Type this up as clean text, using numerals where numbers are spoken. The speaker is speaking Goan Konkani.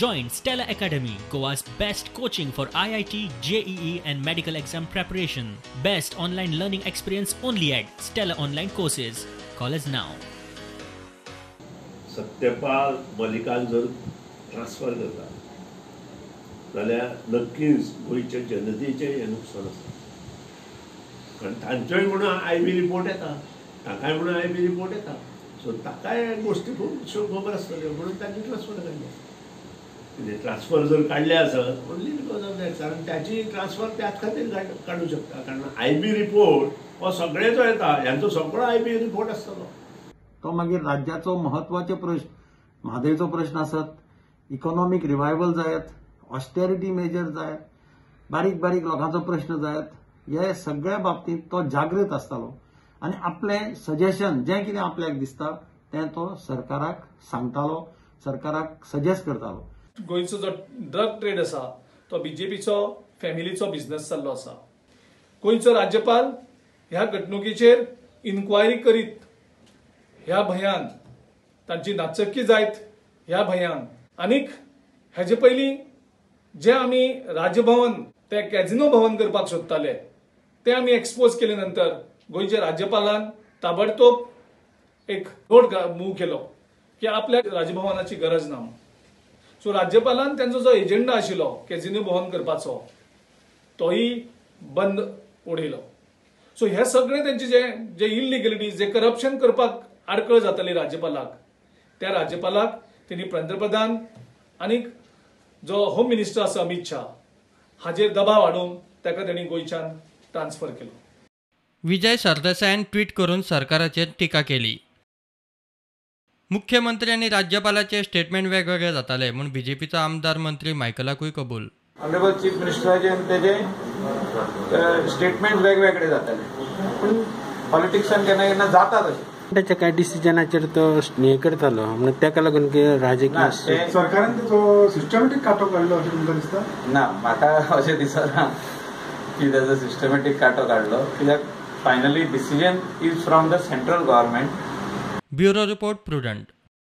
Join Stella Academy, Goa's best coaching for IIT, JEE and medical exam preparation. Best online learning experience only at Stella Online Courses. Call us now. Satyapal मलिकान जर ट्रान्सफर करता जाल्यार नक्कीच गोंयच्या जनतेचें हें नुकसान आसा, कारण तांचोय म्हणून I B report येता, ताकाय म्हणून I B report येता, सो ताकाय गोश्टी खुबश्यो खबर आसतल्यो म्हणून तांची ट्रान्सफर काडली. कितें ट्रान्सफर जर काडले आसत ओन्ली because of that, कारण ताची ट्रान्सफर त्याच खातीर काडूं शकता, कारण I B report हो सगळ्याचो येता, ह्यांचो सगळो I B report आसतलो. तो मागीर राज्याचो म्हत्वाचे प्रश्न, म्हादयचो प्रश्न आसत, इकॉनॉमीक रिवायवल जायत, ऑस्टेरिटी मेजर जायत, बारीक बारीक लोकांचो प्रश्न जायत, हे सगळ्या बाबतींत तो जागृत आसतालो आनी आपलें सजेशन जें कितें आपल्याक दिसता तें तो सरकाराक सांगतालो, सरकाराक सजेस्ट करतालो. गोंयचो जो ड्रग ट्रेड आसा तो बीजेपीचो फॅमिलीचो बिझनस जाल्लो आसा. गोंयचो राज्यपाल ह्या घडणुकेचेर इन्क्वायरी करीत ह्या भंयान, तांची नाचक्की जायत ह्या भंयान, आनीक हेजे पयलीं जे आमी राजभवन ते कॅझिनो भवन करपाक सोदताले ते आमी एक्सपोज केले नंतर गोंयच्या राज्यपालान ताबडतोब एक नोट मूव केलो की आपल्या राजभवनाची गरज ना. सो राज्यपालान तांचो जो एजेंडा आशिल्लो कॅझिनो भवन करपाचो तोय बंद उडयलो. सो हे सगळे तांचे जे जे इलिगलिटीज, जे करप्शन करपाक आडखळ जाताली राज्यपालाक, त्या राज्यपालाक तेणी पंतप्रधान आनी जो होम मिनिस्टर आसा अमित शाह हाजेर दबाव हाडून ताका तेणी गोंयच्यान ट्रान्सफर केलो. विजय सरदेसायान ट्वीट करून सरकाराचेर टिका केली. मुख्यमंत्री आनी राज्यपालाचे स्टेटमेंट वेगवेगळे जाताले म्हूण बीजेपीचो आमदार मंत्री मायकलाकूय कबूल. ऑनरेबल चीफ मिनिस्टराचे आनी तेजे स्टेटमेंट वेगवेगळे जाताले, पूण पॉलिटिक्सान केन्ना केन्ना जाता तशें. ताच्या कांय डिसिजनाचेर तो हें करतालो म्हणून ताका लागून राजकीय सरकारान ताचो सिस्टमॅटीक कांटो काडलो अशें तुमकां दिसता? ना, म्हाका अशें दिसना की ताचो सिस्टमॅटीक कांटो काडलो, कित्याक finally decision is from the central government. Bureau report, Prudent.